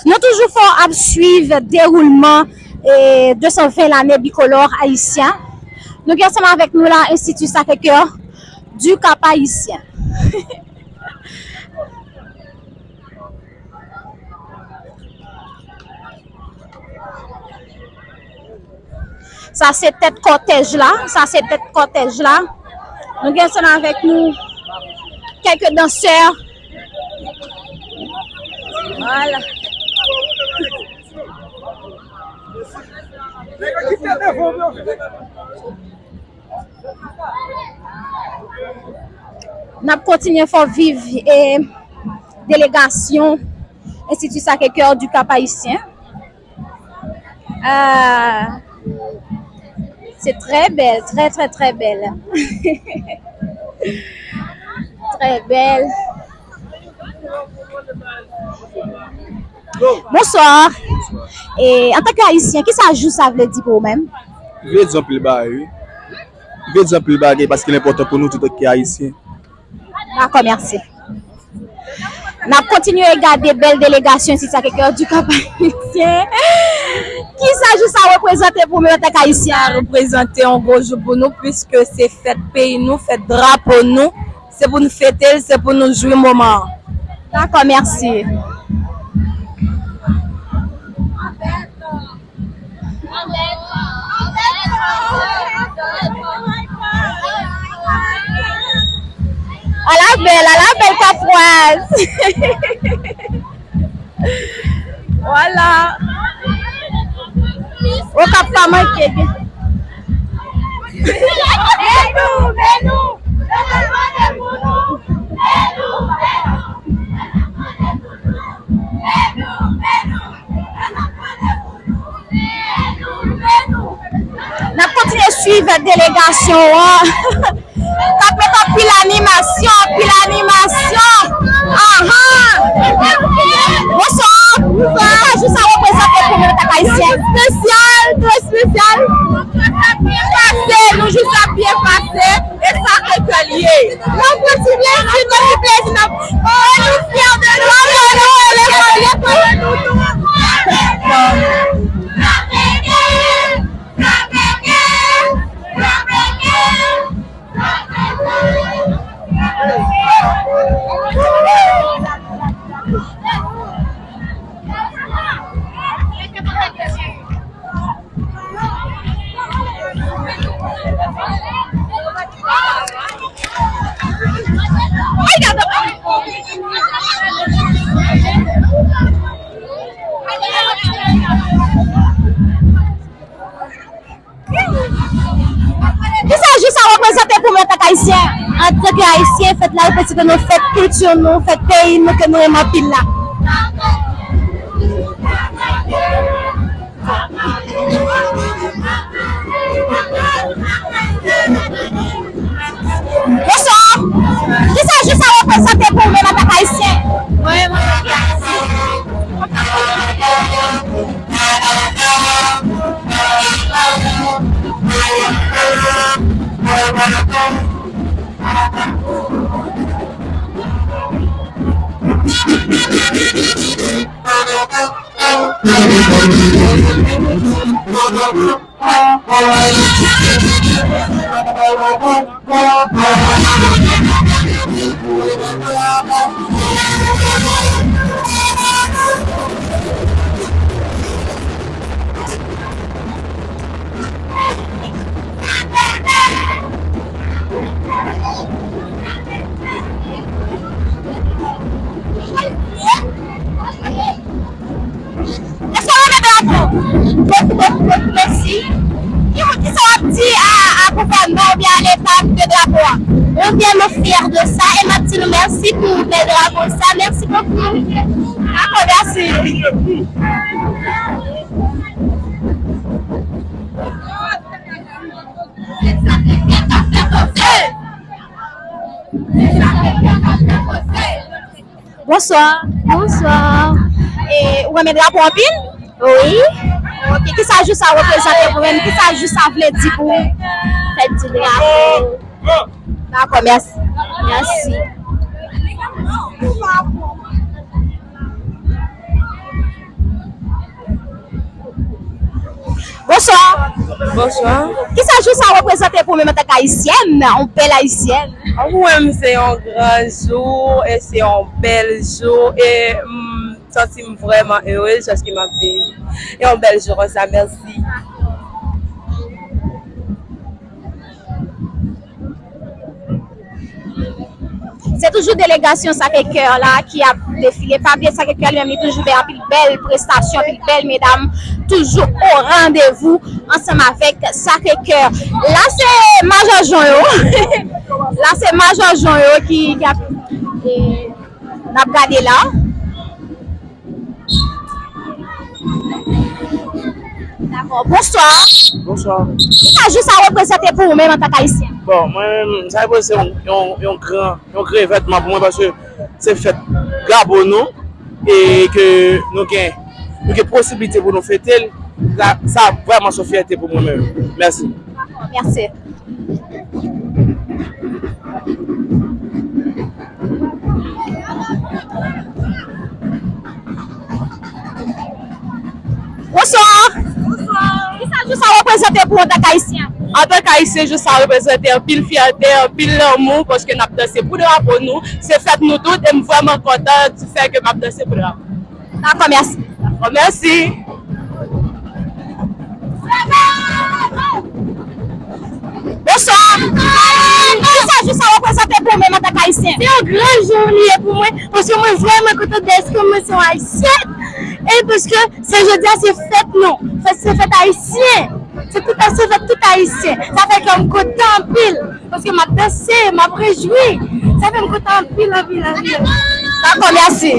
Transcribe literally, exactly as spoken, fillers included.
Nou toujou fè w ap swiv dewoulman e de san ven lane bikolò ayisyen. Nou gen ansanm avèk nou la Enstiti Sacré-Cœur du Cap Haïtien. Sa se tèt kòtèj la, sa se tèt kòtèj la. Nou gen ansanm avèk nou kèk dansè. Vwala. N ap kontinye fè w viv e delegasyon Enstiti Sacré-Cœur du Cap Haïtien. Ah, c'est très belle, très, très, très belle. Très belle. Bonsoir. E antanke ayisyen, kisa jou sa vle di pou ou menm? Vle di anpil bagay, wi. Vle di anpil bagay paske l enpòtan pou nou antanke ayisyen. Dakò, mèsi. N ap kontinye gade bèl delegasyon Enstiti Sacré-Cœur du Cap Haïtien. Kisa jou sa reprezante pou nou antanke ayisyen? Sa reprezante yon gwo jou pou nou, piske se fèt peyi nou, fèt drapo nou. Se pou nou fete l, se pou nou jwi moman an. Dakò, mèsi. Ala bèl, ala bèl Kapwaz. Vwala. Okap pa manke. N ap kontinye swiv delegasyon an k ap met anpil animasyon, anpil animasyon. Ahan. Bonswa. Kisa jou sa reprezante pou nou antanke ayisyen? Espesyal, trè espesyal. Pase, nou jis ap byen pase. E sa ke kè l ye. N ap kontinye di nou ki plezi n ap, e nou fyè de nou. N ap fè nou, nou, nou, nou. Kisa jou sa reprezante pou mwen antanke ayisyen? Antanke ayisyen, fèt la reprezante nou, fèt kilti nou, fèt peyi nou ke nou renmen anpil la. Bonswa. Kisa jou sa reprezante pou ou menm antanke ayisyen? Mwen menm antanke ayisyen. Èske w renmen drapo? Mèsi, mèsi, mèsi. Ki, kisa w ap di a, a gouvènman oubyen a leta de drapo a? Nou vrèman fyè de sa e m ap di nou mèsi pou bèl drapo sa. Mèsi bokou. Dakò, mèsi. Bonswa. Bonswa. E, ou renmen drapo anpil? Wi. Ok, kisa jou sa reprezante pou ou menm? Kisa jou sa vle di pou ou? Fèt di drapo. Dakò, mèsi. Mèsi. Bonswa. Kisa jou sa reprezante pou ou menm antanke ayisyèn, yon bèl ayisyèn? Pou mwen, se yon gran jou e se yon bèl jou e m santi m vrèman erez paske m ap viv yon bèl jou konsa. Mèsi. Se toujou delegasyon Sacré-Cœur la ki ap defile. Pa bliye Sacré-Cœur li menm li toujou fè anpil bèl prestasyon, anpil bèl medam toujou o randevou ansanm avèk Sacré-Cœur. La se majò jon yo. La se majò jon yo ki, ki ap, e, n ap gade la. Dakò. Bonswa. Bonswa. Kisa jou sa reprezante pou ou menm antanke ayisyen? Bon, mwen menm, sa reprezante yon, yon, yon gran, yon gran evènman pou mwen paske se fèt Gabo nou e ke nou gen, nou gen posiblite pou nou fete l. Sa, sa vrèman se yon fyète pou mwen menm. Mèsi. Mèsi. Bonswa. Bonswa. Kisa jou sa reprezante pou ou antanke ayisyen? Antanke ayisyen, jou sa reprezante anpil fyète, anpil lanmou, paske n ap danse pou drapo nou. Se fèt nou tout, e m vrèman kontan di fè ke m ap danse pou drapo. Dakò, mèsi. Dakò, mèsi. Bonswa. Kisa jou sa reprezante pou ou menm antanke ayisyen? Se yon gran jou li ye pou mwen, paske mwen vrèman kontan dèske mwen se yon ayisyèn. E paske se jodi a se fèt nou. Fèt, se fèt ayisyen. Se tout, se fèt tout ayisyen. Sa fè ke m kontan anpil. Paske m ap danse, m ap rejwi. Sa fè m kontan anpil, anpil, anpil. Dakò, mèsi.